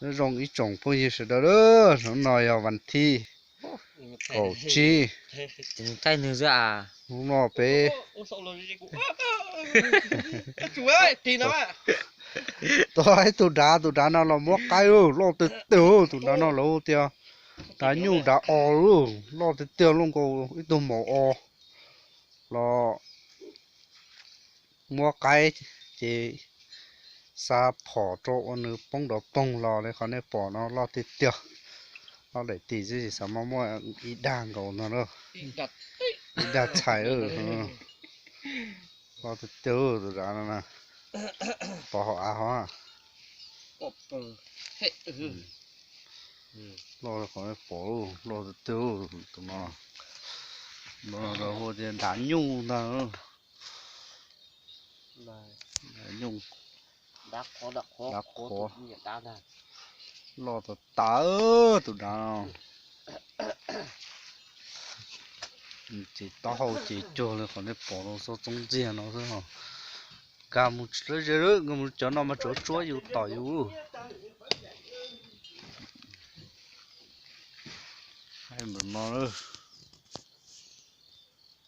Nyob zoo ib tsoom phooj ywg sawv daws, hnub no yog vas thib kaum tsib. Hnub no peb tuaj ib tug dav, tus dav no los muab qaib loj tiag tiag, tus dav no lawv tias dav nyuj dav os, loj tiag tiag, loj nkaus ib tug maum os los muab qaib ces xa phom rau ua nws poob nrov poog los li qhov nej pom no, loj tiag tiag. Loj daim tis xwb xav muaj muaj ib dag nkaus no, ib dag txhais. Loj tiag tiag tus dav no na, pov hauv av hov. Loj qhov nej pom, loj tiag tiag tus no. Hu tias dav nyuj ntag. Dav nyuj, dav qhuav, loj tas tas tus dav no. Ces taub hau ces cuag li qhov nej pom no, xob txoov ntxiag no xwb. Nkag mus ze, nkag mus cov no mas tsuav tsuab yus tom yus. Hais ntawm no,